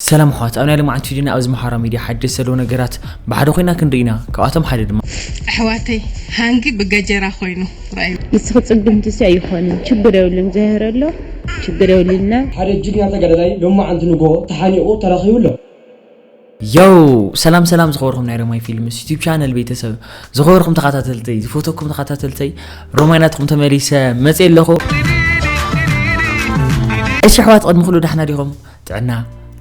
ሰላም ኣሕዋት፣ ኣብ ናይ ሎማዓንቲ ቪድዮና ኣብዚ ማሕበራዊ ሚድያ ሓደሽቲ ዘለዉ ነገራት ብሓደ ኮይና ክንርኢ ኢና። ካብኣቶም ሓደ ድማ ኣሕዋተይ፣ ሃንጊ ብገጀራ ኮይኑ ርኣዩ። ንስኺ ጽግምቲ ሲ ኣይኾንን። ችግር የብሉን፣ ዘህር ኣሎ፣ ችግር የብሉና። ሓደ ጅግና ተጋዳላይ ሎማዓንቲ ንግሆ ተሓኒቑ ተረኺቡ ኣሎ። ዮው! ሰላም ሰላም ዝኸበርኩም ናይ ሮማይ ፊልምስ ዩቲዩብ ቻነል ቤተሰብ፣ ዝኸበርኩም ተኸታተልተይ፣ ዝፈተኩም ተኸታተልተይ፣ ሮማይ ናትኩም ተመሊሰ መጽየ ኣለኹ። እሺ ኣሕዋት፣ ቅድሚ ኩሉ ዳሕና ዲኹም? ጥዕና፣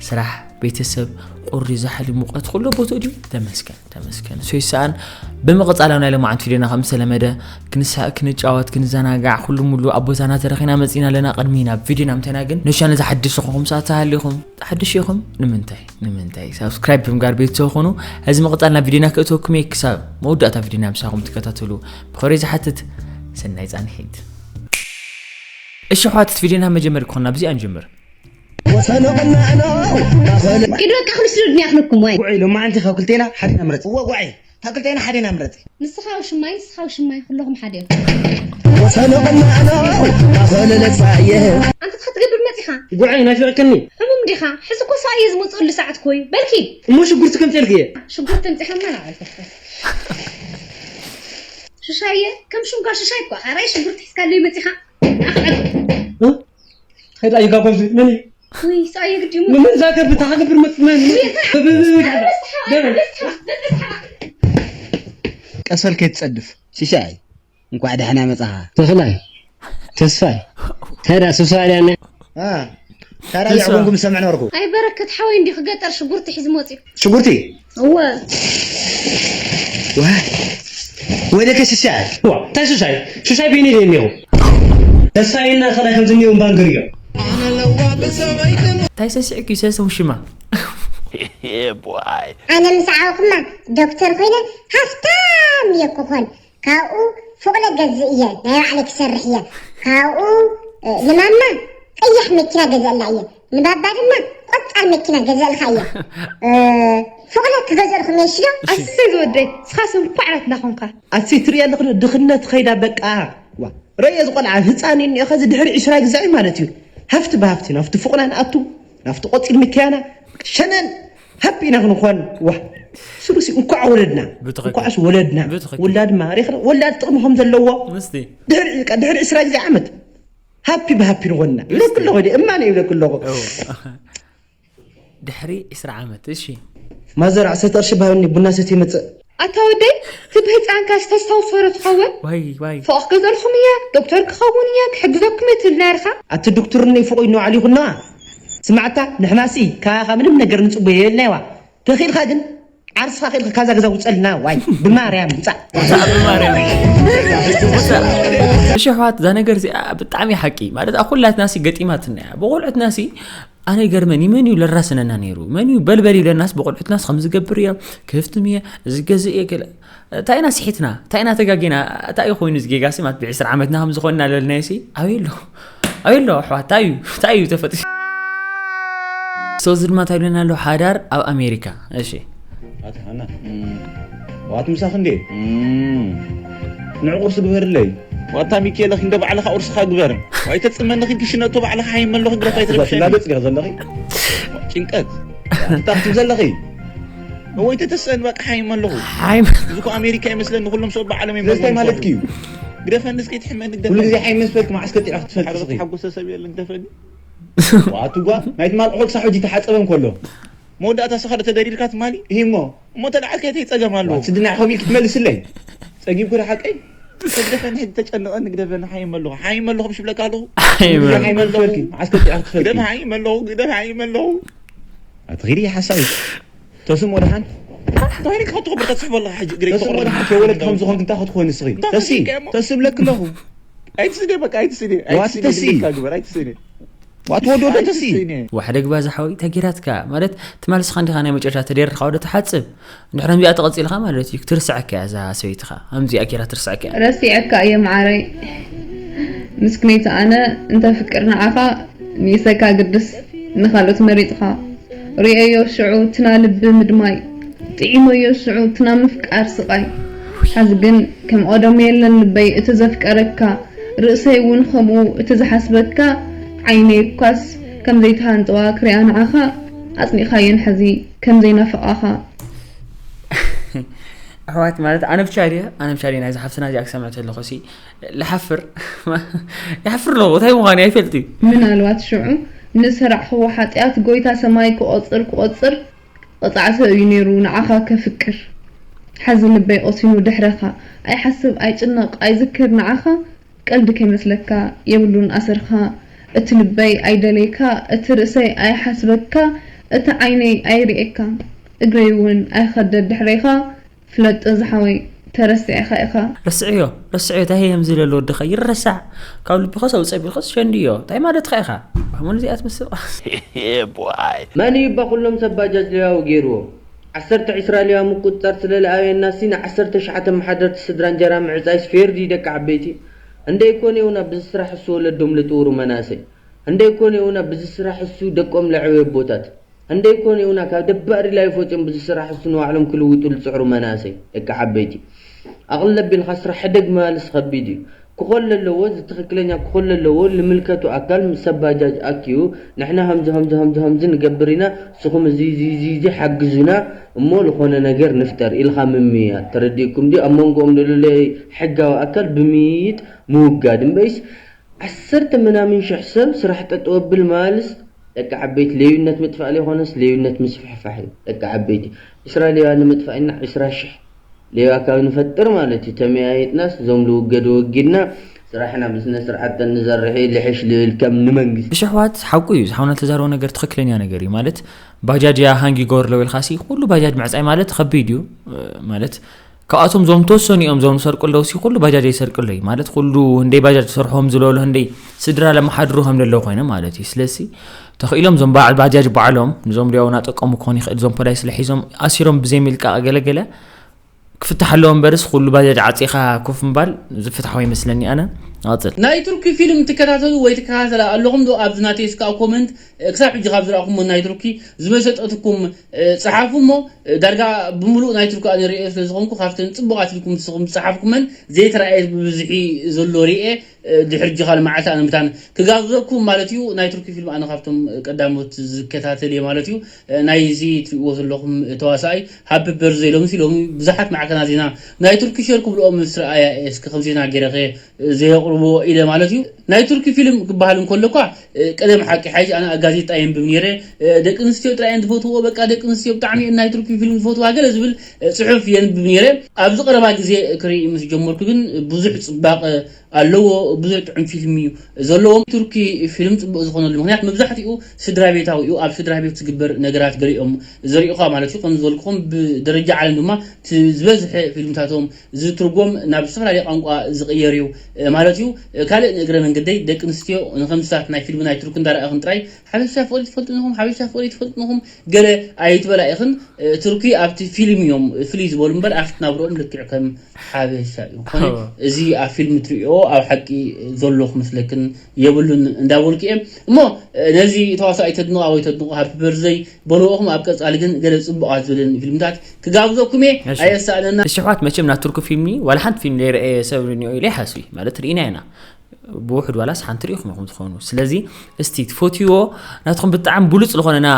ስራሕ፣ ቤተሰብ፣ ቁሪ፣ ዛሕሊ፣ ሙቐት፣ ኩሉ ቦትኡ ድዩ? ተመስገን፣ ተመስገን። እሱ ይሰኣን። ብምቕጻል ኣብ ናይ ሎማዓንቲ ቪድዮና ከም ዝተለመደ ክንስሕቕ፣ ክንጫወት፣ ክንዘናጋዕ፣ ኩሉ ሙሉ ኣብ ቦታና ተረኺና መጺና ኣለና። ቅድሚ ናብ ቪድዮና ምተና ግን ንሻነ ዝሓድሽ ዝኾንኩም ሰባት ተሃሊኹም፣ ሓድሽ ኢኹም? ንምንታይ? ንምንታይ? ሳብስክራይብ ብምግባር ቤተሰብ ኹኑ። እዚ ምቕጻል ናብ ቪድዮና ክእትወኩም እየ። ክሳብ መወዳእታ ቪድዮና ምሳኹም ትከታተሉ ብኸሪ ዝሓትት ሰናይ ጻንሒት። እሺ ኣሕዋት፣ እቲ ቪድዮና መጀመሪ ክኾንና ብዚኣ ንጀምር። ኢዶ ኣካ ክልስሉ ድንያ ክልኩም ወይ? ጉዐይ ሎማዓንቲ ካብ ክልቴና ሓዴና ምረጽ። እወ ጉዐይ፣ ካብ ክልቴና ሓዴና ምረጽ። ንስኻ ውሽማይ፣ ንስኻ ውሽማይ፣ ኩለኹም ሓደ ኢኹም። ኣንተ እንታይ ክትገብር መጺኻ? ጉዐይ ናፊቕክኒ። ሕሙም ዲኻ? ሕዚ እኮ ሰብኣየ ዝመጽኡሉ ሰዓት እኮ እዩ። በልኪ። እሞ ሽጉርቲ ከምጽኤልኪ እየ። ሽጉርቲ ኣምጺኻ መን ኣዕልተካ? ሽሻየ፣ ከም ሽምካ ሽሻይ እኮ ኢኻ። ራይ ሽጉርቲ ሒዝካለይ መጺኻ? ኣኽዕድ። እ? ትኸይድ ኣዩ ካብ ከምዚ መን እዩ? ውይ፣ ሰብኣየ ግዲ ይሙት። ምን ዛከር ብታ ክገብር መጽ-፣ መን? ውይ፣ ብብብብ ኣንበሳ፣ ደበል። ኣንበሳ፣ ኣንበሳ። ቀሰል ከይትጸድፍ። ሽሻይ፣ እንኳዕ ደሕና መጻኻ። ተኽላይ፣ ተስፋይ፣ ታዲያ ስብሰባ ድያ እኒኣ? አ፣ ታዲያ ተስፋ። ይዕጎንኩም ዝሰምዕ ነበርኩ። ኣይ በረከት ሓወይ እንዲኹ ገጠር ሽጉርቲ ሒዙ መጺኡ። ሽጉርቲ? እወ። ዋይ። ወደ ከሽሻይ። ዋ፣ እንታይ ሽሻይ? ሽሻይ በይነይ ድየ እኒኹ? ተስፋዬና ካልኣይ ከም ዝኒኦም ባንገር እዮም። እንታይ ሰሲዕኪ ሰስ ውሽማ? Yeah, boy. ኣነ ምስ ዓበኹማ ዶክተር ኮይነ ሃፍታም እየ ክኾን። ካብኡ ፎቕለ ገዝእ እየ፣ ናይ ባዕለይ ክሰርሕ እየ። ካብኡ፣ እ፣ ንማማ ቀያሕ መኪና ገዝአላ እየ፣ ንባባ ድማ ቆጻል መኪና ገዝአልካ እየ። እ፣ ፎቕለ ክገዝአልኩም እየ፣ እሺ ዶ? ኣስሰይ ዝወደይ፣ ንስኻስ እንኳዕ ናትና ኾንካ። ኣሰይ ትርእያ ኣለኺ ዶ ድኽነት ኸይዳ በቃ። ዋ፣ ረየ ዝቖልዓ ህፃን እዩ እኒኦ፣ ኸዚ ድሕሪ ዕስራ ግዛዕ ማለት እዩ። ሃፍቲ ብሃፍቲ ናብቲ ፎቕና ንኣቱ፣ ናብቲ ቆፂል መኪያና፣ ሸነን ሃፒ ኢና ክንኾን። ዋ፣ ስሩሲ እንኳዕ ወለድና፣ ብትኽክል። እንኳዕስ ወለድና። ብትኽክል። ውላድ ማሪኽና፣ ወላድ ጥቕሚ ከም ዘለዎ። ምስቲ። ድሕሪ፣ ድሕሪ ዕስራ ግዜ ዓመት ሃፒ ብሃፒ ንኾንና። ምስቲ። ይብለኪ ኣለኹ፣ እማን ይብለኪ ኣለኹ። እዎ። ድሕሪ ዕስራ ዓመት፣ እሺ። ማዘር፣ ዓሰርተ ቅርሺ ባሃብኒ፣ ቡና ሰትየ መጽእ። ኣታ ወደይ፣ ትብ ህፃንካስ ተስታውሶ ዶ ትኸውን? ዋይ፣ ዋይ። ፎቕ ክገዝኣልኩም እየ፣ ዶክተር ክኸውን እየ፣ ክሕግዘኩም እየ ትብል ነርካ? ኣቲ ዶክተር ነይ ፎቕ ይነዋዕል ይኹና። ስማዕታ፣ ንሕናሲ ካኻ ምንም ነገር ንጽበዮ የብልናይዋ። ተኺእልካ ግን ዓርስኻ ኺእልካ ካዛ ገዛ ውጸልና፣ ዋይ፣ ብማርያም ውጻእ። ውጻእ ብማርያም። ውጻእ። እሺ፣ ኣሕዋት፣ እዛ ነገር እዚኣ ብጣዕሚ ሓቂ፣ ማለት፣ ኣብ ኩላትናሲ ገጢማትና እያ። ብቆልዑትናሲ ኣነ ይገርመኒ፣ መን እዩ ለራስነና ነይሩ? መን እዩ በልበል ይብለናስ? ብቆልዑትናስ ከም ዝገብር እየ፣ ክህፍትም እየ፣ እዚ ገዝእ እየ፣ ገለ። እንታይ ኢና ስሒትና? እንታይ ኢና ተጋጊና? እንታይ እዩ ኮይኑ እዚ ጌጋሲ? ማለት ብዕስራ ዓመትና ከም ዝኾንና ለልናዮሲ? ኣበይ ኣሎ? ኣበይ ኣሎ ኣሕዋት? እንታይ እዩ? እንታይ እዩ ተፈጢሩ? ሶ እዚ ድማ እንታይ ይብለና ኣሎ? ሓዳር ኣብ ኣሜሪካ። እሺ። ኣታ ሃና፣ እም፣ ዋት ምሳኽ እንዴ? እም፣ ንዕ ቁርሲ ግበርለይ። ዋታ ሚኪኤለ፣ ክንደ ባዕልኻ ቁርስኻ ግበር። ኣይተጽመኒ፣ ኪድ ክሽነቶ ባዕልኻ ሓይመሎ፣ ክንደ ኣይትረብሸኒ። ትላገጽ ዲኻ ዘለኺ? ጭንቀት። እንታይ ክትብ ዘለኺ? እወ፣ ኣይተተስአን፣ በቃ ሓይመ ኣለኹ። ሓይመ። እዚ እኮ ኣሜሪካ ይመስለኒ፣ ኩሎም ሰብ ብዓለም ስለዚ እንታይ ይመስለኒ። ማለትኪ እዩ? ግደፈኒ እስኪ፣ ትሕመኒ፣ ግደፈኒ። ኩሉ ግዜ ሓይመ ምስ በልክ መዓስ ቀጢዕካ ክትፈልጢ ስኺ? ሓጎስ ሓጎሰ ሰብ የለን፣ ግደፈኒ። ዋቱ ጓ፣ ናይ ትማል ዑቕ ክሳዕ ሕጂ ተሓጸበ እንከሎ። መወዳእታ ስኻ ዶ ተደሪርካ ትማሊ? እሂ እሞ። እሞ ተለዓልካ እንታይ ጸገም ኣለዎ? ዋት ስድና ኢኻ ኢልኪ ትመልስለይ? ጸጊብኩ ዶ ሓቀይ? ግደፈኒ፣ ሕጂ ተጨንቐኒ፣ ግደፈኒ፣ ሓይመ ኣለኹ። ሓይመ ኣለኹ ምሽ ብለካ ኣለኹ። ሓይመ። ሓይመ ኣለኹ። መዓስ ቀጢዕካ ክትፈልጢ? ግደፍ ሓይመ ኣለኹ፣ ግደፍ ሓይመ ኣለኹ። ኣትኺዲ ሓሳዊት። ተስሞ ደሓን? እንታይ ኢልካ ክትኽብር ተስሕቦ ኣለኻ ሕጂ? ግደይ ተስሞ ክትኽብር ደሓን? ከይወለድካ ከም ዝኾንክ እንታይ ክትኮን ንስኺ? እንታይ ተሲ፣ ተሲእካ እሞ? ተስብለክ ኣለኹ። ኣይትስደ፣ በቃ ኣይትስደ። ዋት ኣይትስደ፣ ተሲ? ግዴታ ግበር፣ ኣይትስደ። ዋት ወዶ ዶ ተሲ? ኣይትስደ። ዋሕደ ግባ ዝሓወይ ተጊራትካ ማለት ትማል ስኻ እንዲኻ ናይ መጨረሻ ተደርኻ ወደ ትሓጽብ። እንድሕር ከምዚኣ ተቐጺልካ ማለት እዩ ክትርስዐካ እያ እዛ ሰበይትኻ። ከምዚኣ ጌራ ትርስዐካ እያ። ረሲዐካ እየ መዓረይ። ምስክነይቲ ኣነ እንተ ፍቅር ንዓኻ ንእሰካ ግድስ ንኻልኦት መሪጽኻ። ርእየዮ ሽዑ ትና ልቢ ምድማይ፣ ጥዒመዮ ሽዑ ትና ምፍቃር ስቓይ። ሓዚ ግን ከም ቀደሙ የለን ልበይ እቲ ዘፍቀረካ፣ ርእሰይ እውን ከምኡ እቲ ዝሓስበካ፣ ዓይነይ እኳስ ከም ዘይተሃንጠዋ ክሪኣ ንዓኻ። ኣጽኒዕካየን ሕዚ ከም ዘይናፍቓኻ። ኣሕዋት ማለት ኣነ ብቻ ድየ ኣነ ብቻ ድየ ናይዚ ሓፍትና እዚኣ ክሰምዕ ተለኹ ሲ ልሓፍር ይሓፍር ኣለኹ እንታይ ምዃኑ ኣይፈልጥ እዩ። ምናልባት ሽዑ ንዝሰራዕኽዎ ሓጢኣት ጎይታ ሰማይ ክቖጽር ክቖጽር ቐጻዕሰ እዩ ነይሩ ንዓኻ ከፍቅር። ሓዚ ልበይ ቖሲኑ ድሕረኻ ኣይሓስብ ኣይጭነቕ ኣይዝክር ንዓኻ ቀልዲ ከይመስለካ የብሉን ኣሰርካ እቲ ልበይ ኣይደልየካ እቲ ርእሰይ ኣይሓስበካ እቲ ዓይነይ ኣይርእየካ እግረይ እውን ኣይኸደድ ድሕሬኻ ፍለጦ ዝሓወይ ተረሲዕካ ኢኻ። ረስዕዮ ረስዕዮ እንታይ እዮም ዝለሉ ወድኻ ይረሳዕ ካብ ልብኻ ሰው ጸቢልኸስ ሸንድዮ እንታይ ማለትኻ ኢኻ። ኣሞን እዚኣ ትመስል። መን እዩ እባ ኩሎም ሰብ ባጃጅ ለያቡ ገይርዎም? ዓሰርተ ዒስራ ሊያ ምቁፅፃር ስለለኣበየናሲ ንዓሰርተ ሸሓተ መሓደርቲ ስድራ እንጀራ ምዕፃይስ ፌር ድዩ ደቂ ዓበይቲ? እንደይ ኮን የውና ብዚ ስራሕ እሱ ወለዶም ልጥውሩ መናእሰይ? እንደይ ኮን የውና ብዚ ስራሕ እሱ ደቆም ለዕብዩ ኣቦታት? እንደይ ኮን የውና ካብ ደባእ ሪላይፍ ወፅዮም ብዚ ስራሕ እሱ ንባዕሎም ክልውጡ ልፅዕሩ መናእሰይ ደቂ ዓበይቲ? ኣቕለብ ኢልካ ስራሕ ሕደግ ምባልስ ኸቢድ እዩ። ክኾን ለለዎ እዚ ትኽክለኛ ክኾን ለለዎ ልምልከቱ ኣካል ምስ ሰብ ባጃጅ ኣኪቡ ንሕና ሀምዚ ሀምዚ ሀምዚ ሀምዚ ንገብር ኢና ስኹም እዚ እዚ እዚ እዚ ሓግዙና እሞ ልኾነ ነገር ንፍጠር ኢልኻ ምምያ ተረዲእኩም ድዩ ኣብ መንጎኦም ለሎ ለይ ሕጋዊ ኣካል ብምይይጥ ምውጋድ እምበይስ ዓሰርተ ምናምን ሽሕ ሰብ ስራሕ ጠጠው ኣብል ምባልስ ደቂ ዓበይቲ ለዩነት ምጥፋእ ለይኾነስ ለዩነት ምስፍሕፋሕ እዩ ደቂ ዓበይቲ ዒስራ ሌባ ንምጥፋእ ኢና ዒስራ ሽሕ ሌባ ካብ ንፈጥር ማለት እዩ ተመያይጥናስ እዞም ልውገዱ ወጊድና ስራሕና ብስነ ስርዓት ተንዘርሕ እዩ ልሕሽ ልብል ከም ንመንግስቲ። እሺ ኣሕዋት ሓቁ እዩ እዚ ሓውና ዝተዛረቦ ነገር ትኽክለኛ ነገር እዩ ማለት ባጃጅ እያ ሃንግ ይገበሩ ኣለዉ ኢልካ ሲ ኩሉ ባጃጅ ምዕፃይ ማለት ኸቢድ እዩ ማለት ካብኣቶም ዞም ተወሰኑ እዮም ዞም ዝሰርቁ ኣለዉ ሲ ኩሉ ባጃጅ ኣይሰርቁ ኣለዩ ማለት ኩሉ ህንደይ ባጃጅ ዝሰርሖም ዝበሉ ህንደይ ስድራ ለመሓድሩ ከም ዘለዉ ኮይነ ማለት እዩ ስለዚ ተኽኢሎም ዞም በዓል ባጃጅ ባዕሎም ንዞም ድያው ናጠቀሙ ክኾን ይኽእል ዞም ፖላይ ስለ ሒዞም ኣሲሮም ብዘይ ምልቃቕ ገለገለ ክፍታሕ ኣለዎ እምበርስ ኩሉ ባጃጅ ዓፂኻ ኮፍ ምባል ዝፍትሓዊ ይመስለኒ ኣነ። ኣፅል። ናይ ቱርኪ ፊልም ትከታተሉ ወይ ትከታተላ ኣለኹም ዶ ኣብዚ ናተይ እስካብ ኮመንት ክሳብ ሕጂ ካብ ዝረኣኹሞ ናይ ቱርኪ ዝመሰጠትኩም ፀሓፉ እሞ ዳርጋ ብምሉእ ናይ ቱርኪ ኣነ ርእዮ ስለ ዝኾንኩ ካብተን ፅቡቓት ኢልኩም ንስኹም ዝፀሓፍኩመን ዘይተረኣየ ብብዝሒ ዘሎ ርእየ ድሕሪ ጅኻል መዓልቲ ኣነ ምታን ክጋብዘኩም ማለት እዩ ናይ ቱርኪ ፊልም ኣነ ካብቶም ቀዳሞት ዝከታተል እየ ማለት እዩ ናይዚ ትሪእዎ ዘለኹም ተዋሳኣይ ሃፒ በርዝደይ ሎምሲ ሎሚ ብዙሓት ማዕከናት ዜና ናይ ቱርኪ ሸር ክብልኦ ምስ ረኣያ እየ እስኪ ከም ዜና ገይረ ከ ዘየቕርብዎ ኢለ ማለት እዩ ናይ ቱርኪ ፊልም ክበሃል እንከሎ እኳ ቀደም ሓቂ ሓይሽ ኣነ ጋዜጣ የንብብ ነይረ ደቂ ኣንስትዮ ጥራይ እየን ዝፈትዎ በቃ ደቂ ኣንስትዮ ብጣዕሚ እየን ናይ ቱርኪ ፊልም ዝፈትዋ ገለ ዝብል ፅሑፍ የንብብ ነይረ ኣብዚ ቀረባ ግዜ ክርኢ ምስ ጀመርኩ ግን ብዙሕ ፅባቐ ኣለዎ ብዙሕ ጥዑም ፊልም እዩ ዘለዎም ቱርኪ ፊልም ፅቡቅ ዝኾነሉ ምክንያት መብዛሕትኡ ስድራ ቤታዊ እዩ ኣብ ስድራ ቤት ዝግበር ነገራት ገሊኦም ዘሪኡካ ማለት እዩ ከም ዝበልኩኹም ብደረጃ ዓለም ድማ ዝበዝሐ ፊልምታቶም ዝትርጎም ናብ ዝተፈላለየ ቋንቋ ዝቅየር እዩ ማለት እዩ ካልእ ንእግረ መንገደይ ደቂ ኣንስትዮ ንከምስታት ናይ ፊልም ናይ ቱርኪ እንዳረኣኽን ጥራይ ሓበሻ ፍቅሪ ትፈልጡ ንኹም ሓበሻ ፍቅሪ ትፈልጡ ንኹም ገለ ኣይትበላ ኢኽን ቱርኪ ኣብቲ ፊልም እዮም ፍልይ ዝበሉ እምበር ኣብቲ ናብርኦም ልክዕ ከም ሓበሻ እዩ ኮነ እዚ ኣብ ፊልም ትሪኦ ኣብ ሓቂ ዘሎ ክመስለክን የብሉን እንዳበልኩ እየ እሞ ነዚ ተዋሳኢ ተድንቓ ወይ ተድንቑ ሃፒ በርዝደይ በልዎኹም ኣብ ቀጻሊ ግን ገለ ጽቡቓት ዝብልን ፊልምታት ክጋብዘኩም እየ ኣየሳእነና እሺ ኣሕዋት መቸም ናብ ቱርኪ ፊልሚ ዋላ ሓንቲ ፊልም ዘይረኣየ ሰብ እኒኦ ኢለ ይሓስብ እዩ ማለት ርኢና ኢና ብውሕድ ዋላስ ሓንቲ ርኢኹም ኢኹም ትኾኑ ስለዚ እስቲ ትፈትይዎ ናትኹም ብጣዕሚ ብሉፅ ዝኾነ ና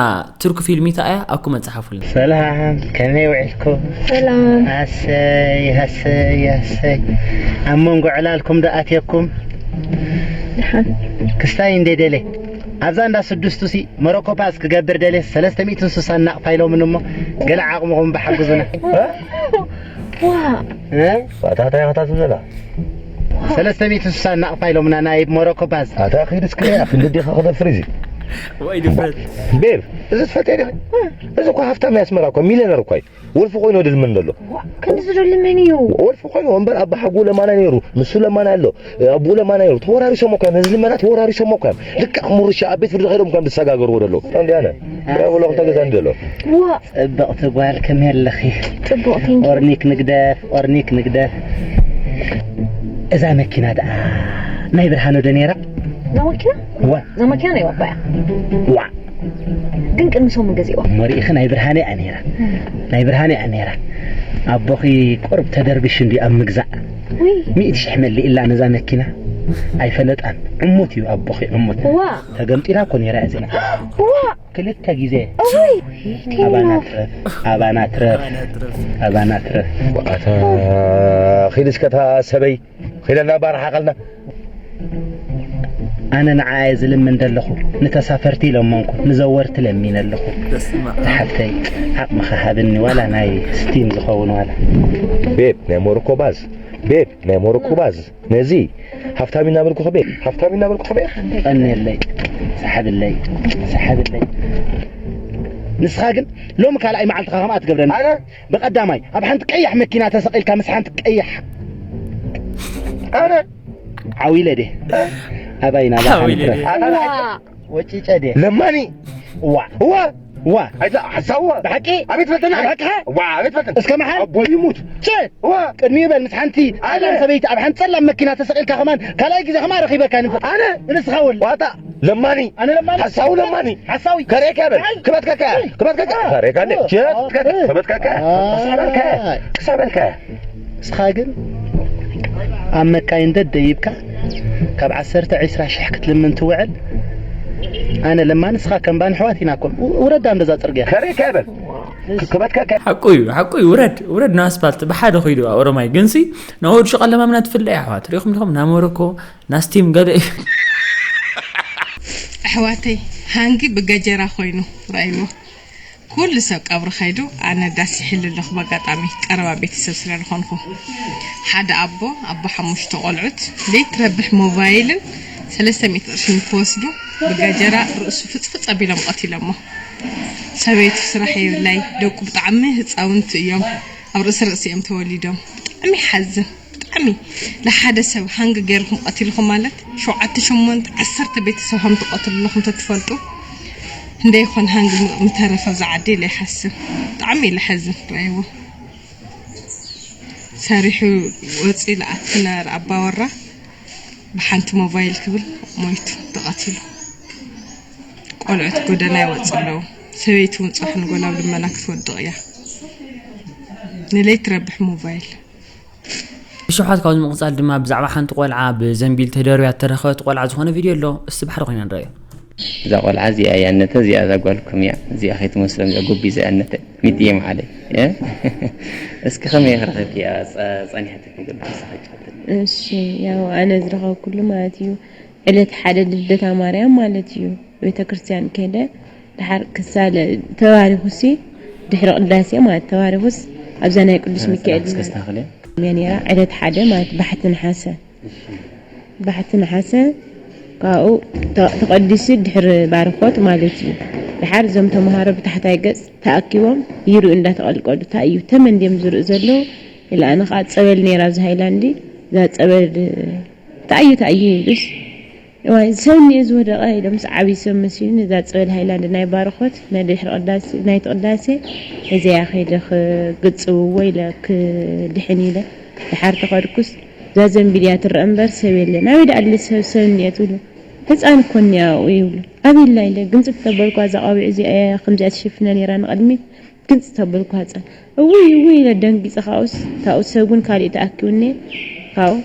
ቱርኪ ፊልሚ ተኣያ ኣብ ኮመንት ፀሓፉልና ሰላም ከመይ ውዒልኩም ሰላም ኣሰይ ኣሰይ ኣሰይ ኣብ መንጎ ዕላልኩም ዶ ኣትየኩም ክስታይ እንደ ደለ ኣብዛ እንዳ ስድስቱ ሲ መሮኮፓስ ክገብር ደለ ሰለስተ ሚእትን ስሳን ናቕፋ ኢሎምን እሞ ገለ ዓቕምኹም ብሓግዙና ዋታ እንታይ ኢኻ ትብል ዘላ ሰለስተ ሚእትን ስሳን ናቕፋ ኢሎምና ናይ ሞሮኮ ባዝ ኣታ ኺድ እስኪ ሪኣ ክንዲ ዲኻ ክደፍር እዚ ወይ ድፍረት ቤብ እዚ ትፈትያ ዲኺ እዚ እኮ ሃፍታም ናይ ኣስመራ እኮ ሚልዮነር እኮ እዩ ወልፊ ኮይኑ ድልምን ዘሎ ክንዲ ዝደሊ መን እዩ ወልፊ ኮይኑ ወንበር ኣባሓጉ ለማና ነይሩ ንሱ ለማና ኣሎ ኣቡኡ ለማና ነይሩ ተወራሪሶም እኮ እዮም ነዚ ልመና ተወራሪሶም እኮ እዮም ልክዕ ክምርሻ ኣብ ቤት ፍርዲ ከይዶም እኮ እዮም ዝሰጋገርዎ ዘለዉ እንዲ ኣነ ብሎ ክልተ ገዛ እንዲ ኣሎ ጽብቕቲ ጓል ከመይ ኣለኺ ጽቡቕ ቴንኪ ኦርኒክ ንግደፍ ኦርኒክ ንግደፍ እዛ መኪና ደኣ ናይ ብርሃኑ ዶ ነይራ እዛ መኪና ዋ እዛ መኪና ናይ ባባያ ዋ ግን ቅድሚ ሰሙን ገዚእዋ እሞ ርኢኺ ናይ ብርሃነ እያ ነይራ ናይ ብርሃነ እያ ነይራ ኣቦኺ ቁርብ ተደርቢሹ እንዲ ኣብ ምግዛእ ሚእቲ ሽሕ መሊእላ ነዛ መኪና ኣይፈለጣን ዕሙት እዩ ኣቦኺ ዕሙት ዋ ተገምጢላ እኮ ነይራ እዚኣ ዋ ክልተ ግዜ ኣባና ትረፍ ኣባና ትረፍ ኣባና ትረፍ ኣታ ኺድ እስከ እታ ሰበይ ኺደና ባርሓ ኸልና ኣነ ንዓየ ዝልምን ዘለኹ ንተሳፈርቲ ኢለሞንኩ ንዘወርቲ ለሚነ ኣለኹ። ተሓፍተይ ዓቕምኻ ሃብኒ ዋላ ናይ ስቲም ዝኸውን ዋላ። ቤብ ናይ ሞሮኮ ባዝ ቤብ ናይ ሞሮኮ ባዝ ነዚ ሃፍታም ኢና በልኩ ከቤ ሃፍታም ኢና በልኩ ከቤ። ቀንየለይ ሰሓብለይ ሰሓብለይ። ንስኻ ግን ሎሚ ካልኣይ መዓልትኻ ከምኣ ትገብረኒ። ኣነ ብቐዳማይ ኣብ ሓንቲ ቀያሕ መኪና ተሰቒልካ ምስ ሓንቲ ቀያሕ ኣነ ዓው ኢለ ድየ ኣባይ ናባኻ ዓው ኢለ ንትረፍ ድየ። ኣነ ወጭጨ ድየ ለማኒ ዋ ዋ ዋ ኣይተ ሓሳዋ ብሓቂ ኣቤት ፈተና ብሓቅኻ ዋ ኣቤት ፈተና እስከ መሓል ኣቦ ይሙት ሸ ዋ ቅድሚኡ በል ምስ ሓንቲ ኣነ ጸላም ሰበይቲ ኣብ ሓንቲ ጸላም መኪና ተሰቒልካ ከማን ካልኣይ ግዜ ከማ ረኺበካ ንፈ ኣነ ንስኻ ወል ዋታ ለማኒ ኣነ ለማኒ ሓሳዊ ለማኒ ሓሳዊ ከሬካ በል ክበትከካ ክበትከካ ከሬካ እንደ ሸ ክበትከካ ክሳበልካ ክሳበልካ ንስኻ ግን ኣብ መካይን ደደይብካ ካብ ዓሰርተ ዒስራ ሽሕ ክትልምን ትውዕል። ኣነ ለማ ንስኻ ከም ባን ኣሕዋት ኢና እኮ። ው- ውረድ ኣብ እንደዛ ጽርግያ። ከሬካ በል ክበትከካ ሓቁ እዩ፣ ሓቁ እዩ። ውረድ፣ ውረድ ናብ ኣስፓልት ብሓደ ኹይዱ ኣብ ኦሮማይ። ግንሲ ንእሁድ ሸቐል ለማምና ትፍለ እያ ኣሕዋት። ሪኹም ዲኹም ናብ ሞሮኮ ናስቲም ገለ እዩ። ኣሕዋተይ ሃንጊ ብገጀራ ኮይኑ ረኣይዎ። ኩሉ ሰብ ቀብሪ ከይዱ ኣነ ዳስ ይሕል ኣለኹ። በኣጋጣሚ ቀረባ ቤተሰብ ስለ ዝኾንኹ ሓደ ኣቦ ኣቦ ሓሙሽተ ቆልዑት ዘይትረብሕ ሞባይልን ሰለስተ ሚእቲ ቅርሽን ክወስዱ ብገጀራ ርእሱ ፍፅፍፅ ኣቢሎም ቀቲሎሞ። ሰበይቱ ስራሕ የብላይ፣ ደቁ ብጣዕሚ ህፃውንቲ እዮም፣ ኣብ ርእሲ ርእሲ እዮም ተወሊዶም። ብጣዕሚ ይሓዝን። ብጣዕሚ ንሓደ ሰብ ሃንግ ገይርኩም ቀቲልኩም ማለት ሸውዓተ ሸሞንተ ዓሰርተ ቤተሰብ ከም ትቀትሉ ኣለኹም ተትፈልጡ እንደይኮን ሃንግ ምተረፈ ኣብዚ ዓዲ ኢለ ይሓስብ። ብጣዕሚ ኢለ ሓዝን ርኣይዎ ሰሪሑ ወፂ ለኣትናር ኣባወራ ብሓንቲ ሞባይል ክብል ሞይቱ ተቐቲሉ። ቆልዑት ጎደና ይወፁ ኣለዉ። ሰበይቲ እውን ፅባሕ ንጎላ ኣብ ልመና ክትወድቕ እያ። ንለይት ረብሕ ሞባይል። ብሽውሓት ካብዚ ምቕጻል ድማ ብዛዕባ ሓንቲ ቆልዓ ብዘንቢል ተደርብያ እተረኸበት ቆልዓ ዝኾነ ቪድዮ ኣሎ። እስቲ ባሕሪ ኮይና ንረኣዮ። እዛ ቆልዓ እዚኣ እያ እነተ፣ እዚኣ እዛ ጓልኩም እያ፣ እዚኣ ከይትመስሎም እዚኣ ጎቢዛ እያ እነተ። ሚጥየ መዓለይ፣ እ? እስኪ ከመይ ኢኺ ረኺብክያ? ጸ-፣ ጸኒሓትኪ ገለ ተሳኺጫትኒ። እሺ፣ ያው ኣነ ዝረኸብኩሉ ማለት እዩ፣ ዕለት ሓደ ልደታ ማርያም ማለት እዩ፣ ቤተክርስትያን ከይደ፣ ደሓር ክሳለ ተባሪኹሲ፣ ድሕሪ ቅዳሴ ማለት ተባሪኹስ፣ ኣብዛ ናይ ቅዱስ ሚካኤል እስከ ኣስተኻኽልያ። እያ ነይራ። ዕለት ሓደ ማለት ባሕቲ ነሓሰ፣ ባሕቲ ነሓሰ ካብኡ ተ-፣ ተቐዲሱ ድሕሪ ባርኾት ማለት እዩ። ደሓር እዞም ተምሃሮ ብታሕታይ ገጽ ተኣኪቦም ይርእዩ እንዳተቐልቀሉ፣ "እንታይ እዩ? ተመን ድዮም ዝርእዩ ዘለዉ?" ኢለ ኣነ ኸዓ ጸበል ነይራ ኣብዚ ሃይላንዲ፣ እዛ ጸበል "እንታይ እዩ? እንታይ እዩ?" ይብሉስ፣ "እዋይ፣ ሰብ እኒኦ ዝወደቐ?" ኢሎም ምስ ዓብዪ ሰብ መሲሉኒ፣ እዛ ጸበል ሃይላንድ ናይ ባርኾት፣ ናይ ድሕሪ ቅዳሴ፣ ናይቲ ቅዳሴ ሒዘያ ከይደ ክግጽብዎ ኢለ፣ ክድሕን ኢለ፣ ደሓር ተኸድኩስ፣ እዛ ዘንቢል እያ ትረአ እምበር ሰብ የለን። ኣበይ ደኣ ኣሎ ሰብ፣ ሰብ እኒኦ ትብሉ? ህፃን እኮ እኒኣ ኣብኡ ይብሉ። ኣበይ ኣላ ኢለ፣ ግንጽ ተበልኳ፣ እዛ ቆቢዕ እዚኣ እያ ከምዚኣ ትሽፍና ነይራ ንቕድሚት። ግንጽ ተበልኩ ሃጻን። እውይ፣ እውይ ኢለ ደንጊጸ፣ ካብኡስ፣ ካብኡ ሰብ እውን ካሊእ ተኣኪቡኒ። ካብኡ፣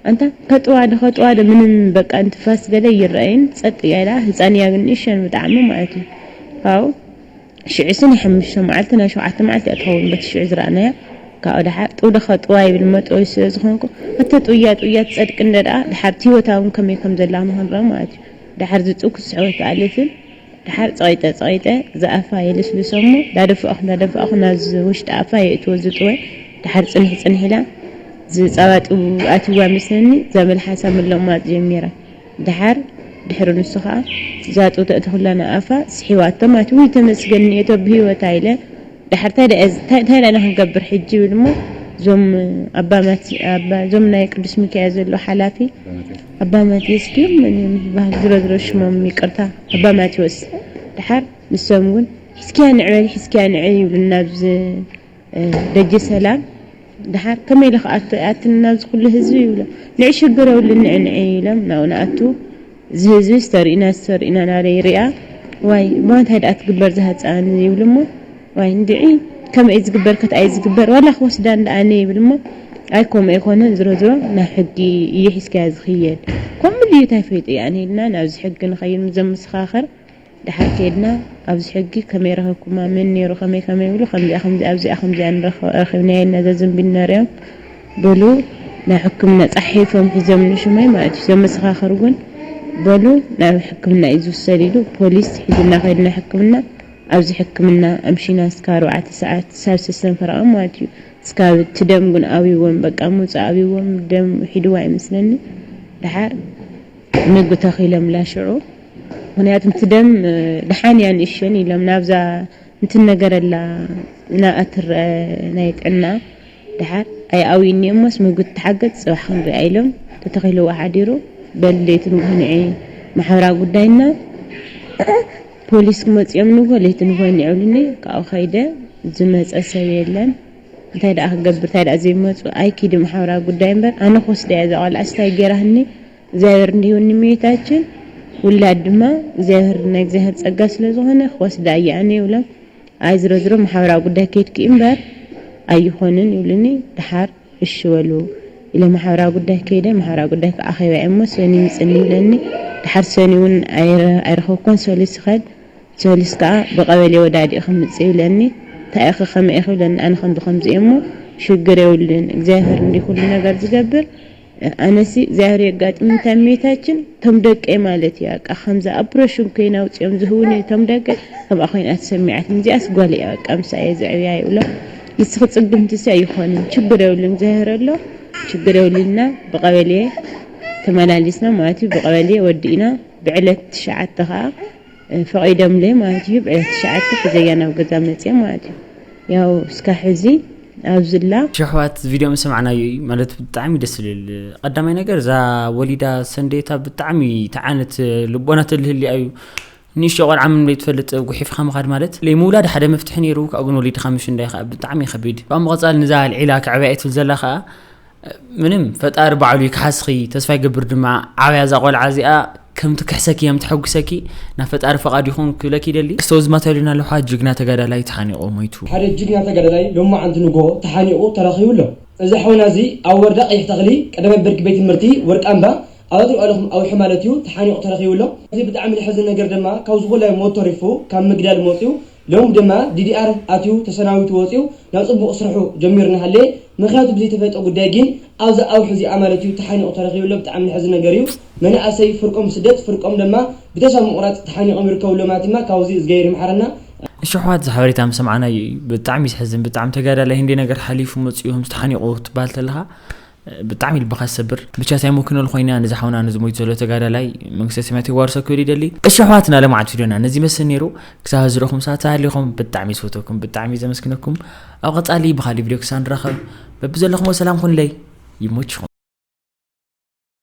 ኣንታ፣ ከጥዋ ዶ፣ ከጥዋ ዶ፣ ምንም በቃ እንትፋስ ገለ ይረኣይን፣ ጸጥ እያ ኢላ፣ ህጻን እያ ግን ንእሸን ብጣዕሚ ማለት እዩ። ካብኡ፣ ሽዑ ስኒ ሓሙሽተ መዓልቲ፣ ናይ ሸውዓተ መዓልቲ እያ ትኸውን፣ በቲ ሽዑ ዝረኣናያ። ካብኡ ደሓር፣ ጥው ዶ ከጥዋ ይብል፣ መጥወይ ስለ ዝኾንኩ፣ እተ ጥውያ፣ ጥውያ ትጸድቂ እንደ ደኣ፣ ደሓር እቲ ህይወታ እውን ከመይ ከም ዘላ ንኽንረኣ ማለት እዩ። ደሓር ዝጥው ክትስሕቦ ኣይከኣለትን። ደሓር ጸቒጠ ጸቒጠ፣ እዛ ኣፋ የልስልሶ እሞ፣ እንዳደፋእኹ እንዳደፋእኹ ናብዚ ውሽጢ ኣፋ የእትዎ ዝጥወ። ደሓር ጽንሕ ጽንሕ ኢላ፣ ዝጻባጥቡ ኣትዋ መስለኒ፣ እዛ መልሓሳ ምልቕማጥ ጀሚራ። ደሓር ድሕሪ ንሱ ኸኣ፣ እዛ ጡብ ተእቲ ኩላ ንኣፋ ስሒባቶ ማለት፣ ውይ ተመስገን እኒኦቶ ብህይወታ ኢለ፣ ደሓር እንታይ ደኣ፣ እንታይ፣ እንታይ ደኣ ኢና ክንገብር ሕጂ ይብል እሞ፣ እዞም ኣባ ማት-፣ ኣባ፣ እዞም ናይ ቅዱስ ሚካኤል ዘሎ ሓላፊ፣ ኣባ ማቴዎስ ድዮም መን እዮም ዝበሃል? ዝሮ ዝሮ ሽሞም ይቅርታ፣ ኣባ ማቴዎስ። ደሓር ንሶም እውን፣ "ሒዝክያ ንዒ በሊ፣ ሒዝክያ ንዒ" ይብሉና ኣብዚ፣ እ፣ ደጀ ሰላም። ደሓር፣ "ከመይ ኢለ ክኣቱ፣ ኣትኒ ናብዚ ኩሉ ህዝቢ?" ይብሎ። "ንዒ ሽግር የብሉን፣ ንዒ፣ ንዒ" ኢሎም ናብኡ ንኣቱ። እዚ ህዝቢ ዝተርእዩና ዝተርእዩና እናበለ ይሪኣ። "ዋይ፣ እሞ እንታይ ደኣ ትግበር እዛ ህፃን?" ይብሉ እሞ፣ "ዋይ፣ እንድዒ፣ ከመይ እዩ ዝግበር፣ ከትኣይ ዝግበር? ዋላ ክወስዳ እንዳ ኣነ" ይብል እሞ፣ "ኣይ፣ ከምኡ ኣይኮነን፣ ዝሮ ዝሮ ናብ ሕጊ እዩ ሒዝካያ ዝኽየድ። ከምኡ ድዩ፣ እንታይ ፈይጠ እየ ኣነ?" ኢልና ናብዚ ሕጊ ንኸይድ ምስ ዘመሰኻኽር፣ ድሓር ከይድና ኣብዚ ሕጊ ከመይ ረኸብኩማ፣ መን ነይሩ፣ ከመይ ከመይ ይብሉ፣ ከምዚኣ ከምዚኣ ኣብዚኣ ከምዚኣ ንረኽ- ረኺብናዮ እና ዘዝንቢል ነሪኦም በሉ። ናይ ሕክምና ጻሒፎም ሒዞም ንሽመይ ማለት እዩ። ዘመሰኻኽር እውን በሉ ናብ ሕክምና እዩ ዝውሰድ ኢሉ ፖሊስ ሒዝና ከይድና ሕክምና። ኣብዚ ሕክምና ኣምሺና እስከ ኣርባዕተ ሰዓት ሳብ ሰሰን ፈረቓ ማለት እዩ። እስካብ እቲ ደም ግን ኣብዎም በቃ ምውፃእ ኣብዎም ደም ሒድዋ ይመስለኒ። ድሓር ምግቢ ተኺሎም ላሽዑ ምክንያቱ እቲ ደም ድሓን እያ ንእሸን ኢሎም ናብዛ እንትነገረላ ናብኣ ትረአ ናይ ጥዕና ድሓር ኣይኣውይኒ እሞስ ምግቢ ትሓገዝ ፅባሕ ክንሪኣ ኢሎም ተተኺልዋ ሓዲሩ በል ለይቲ ንግሆ ንዒ ማሕበራዊ ጉዳይና ፖሊስ ክመፅኦም ንግሆ ለይቲ ንግሆ ንዒ ብሉኒ ካብኡ ከይደ ዝመፀ ሰብ የለን እንታይ ደኣ ክገብር እንታይ ደኣ ዘይመፁ ኣይኪድ ማሕበራዊ ጉዳይ እምበር ኣነ ክወስዳ እያ እዛ ቆልዓ ስታይ ገይራህኒ እግዚኣብሔር እንዲሁን ንሜታችን ውላድ ድማ እግዚኣብሔር ናይ እግዚኣብሔር ፀጋ ስለ ዝኾነ ክወስዳ እያ ኣነ ይብሎም ኣይ ዝሮ ዝሮ ማሕበራዊ ጉዳይ ከይድኪ እምበር ኣይኾንን ይብሉኒ ድሓር እሺ በሉ ኢለ ማሕበራዊ ጉዳይ ከይደ ማሕበራዊ ጉዳይ ከዓ ኣኼባ እሞ ሰኒ ምፅኒ ይብለኒ ድሓር ሰኒ እውን ኣይረኸብኮን ሰሉስ ይኸድ ሰሉስ ከዓ ብቀበሌ ወዳዲኡ ክምፅእ ይብለኒ እንታይ ኢኺ ከመይ ኢኺ ይብለኒ ኣነ ከምዚ ከምዚ እየ እሞ ሽግር የብሉን እግዚኣብሔር እንዲ ኩሉ ነገር ዝገብር ኣነሲ እግዚኣብሔር የጋጥም እንታይ ሜታችን ቶም ደቀይ ማለት እዩ በቃ ከምዚ ኣፕሬሽን ኮይና ውፅኦም ዝህቡኒ ቶም ደቀይ ከምኣ ኮይና ተሰሚዓትኒ እዚኣስ ጓል እያ በቃ ምሳየ ዘዕብያ ይብሎ ንስኺ ፅግምቲ ሲ ኣይኾንን ችግር የብሉን እግዚኣብሔር ኣሎ ችግር የብሉና ብቀበሌ ተመላሊስና ማለት እዩ ብቀበሌ ወዲእና ብዕለት ትሽዓተ ከዓ ፈቒዶምለይ ማለት እዩ ብዕለት ትሽዓተ ሒዘያ ናብ ገዛ መፅየ ማለት እዩ ያው እስካ ሕዚ ኣብዝላ ሽሕዋት ቪድዮ ምስ ሰማዕናዮ እዩ ማለት ብጣዕሚ ደስ ዝብል ቀዳማይ ነገር እዛ ወሊዳ ሰንዴታ ብጣዕሚ ተዓነት ልቦና ተልህልያ እዩ ንእሽቶ ቆልዓ ምንም ዘይትፈልጥ ጉሒፍካ ምኻድ ማለት ለይ ምውላድ ሓደ መፍትሒ ነይሩ ካብኡ ግን ወሊድካ ምሽ እንዳይ ከዓ ብጣዕሚ ከቢድ ካብ ምቐፃል ንዛ ኣልዒላ ክዕብያ እየ ትብል ዘላ ከዓ ምንም ፈጣሪ ባዕሉ ይክሓስኺ ተስፋ ይገብር ድማ ዓብያ እዛ ቆልዓ እዚኣ ከምቲ ክሕሰኪ ከም ትሐጉሰኪ ናብ ፈጣሪ ፈቃድ ይኹን ክብለኪ ይደሊ ክስቶ ዝማታ ኢሉና ኣለኳ ጅግና ተጋዳላይ ተሓኒቆ ሞይቱ ሓደ ጅግና ተጋዳላይ ሎማዓንቲ ንጎ ተሓኒቁ ተረኺቡ ኣሎ እዚ ሓውና እዚ ኣብ ወረዳ ቀይሕ ተኽሊ ቀዳማይ ብርኪ ቤት ትምህርቲ ወርቃምባ ኣብ ኣትሪኦ ኣለኹም ኣውሒ ማለት እዩ ተሓኒቁ ተረኺቡ ኣሎ እዚ ብጣዕሚ ዝሐዝን ነገር ድማ ካብ ዝኹላይ ሞት ተሪፉ ካብ ምግዳል መፅዩ ሎም ድማ ዲዲኣር ኣትዩ ተሰናቢቱ ወፅዩ ናብ ፅቡቕ ስርሑ ጀሚሩ እናሃለየ ምኽንያቱ ብዘይተፈለጠ ጉዳይ ግን ኣብዛ ኣውሒ እዚኣ ማለት እዩ ተሓኒቑ ተረኺቡ ኣሎ ብጣዕሚ ዝሕዝን ነገር እዩ መናእሰይ ፍርቆም ስደት ፍርቆም ድማ ብተስፋ ምቑራፅ ተሓኒቖም ይርከቡ ኣለዉ ማለት ድማ ካብዚ እዝጋየር ይምሓረና እሺ ኣሕዋት እዚ ሓበሬታ ምስ ሰማዕናዮ እዩ ብጣዕሚ እዩ ዘሕዝን ብጣዕሚ ተጋዳላይ ህንደይ ነገር ሓሊፉ መፂኡ ከምዚ ተሓኒቑ ክትበሃል ተለኻ ብጣዕሚ ልብኻ ዝሰብር ብቻ ሳይሞ ክነል ኮይና ነዚ ሓውና ነዚ ሞይቱ ዘሎ ተጋዳላይ መንግስተ ሰማያት የዋርሶ ክብል ይደሊ እሺ ኣሕዋትና ለማዓት ቪድዮና ነዚ ይመስል ነይሩ ክሳብ ዝረኹም ሰዓት ተሃሊኹም ብጣዕሚ ዝፈተኩም ብጣዕሚ ዘመስግነኩም ኣብ ቀፃሊ ብካሊእ ቪድዮ ክሳብ ንራኸብ በብዘለኹሞ ሰላም ኩንለይ ይሞችኹም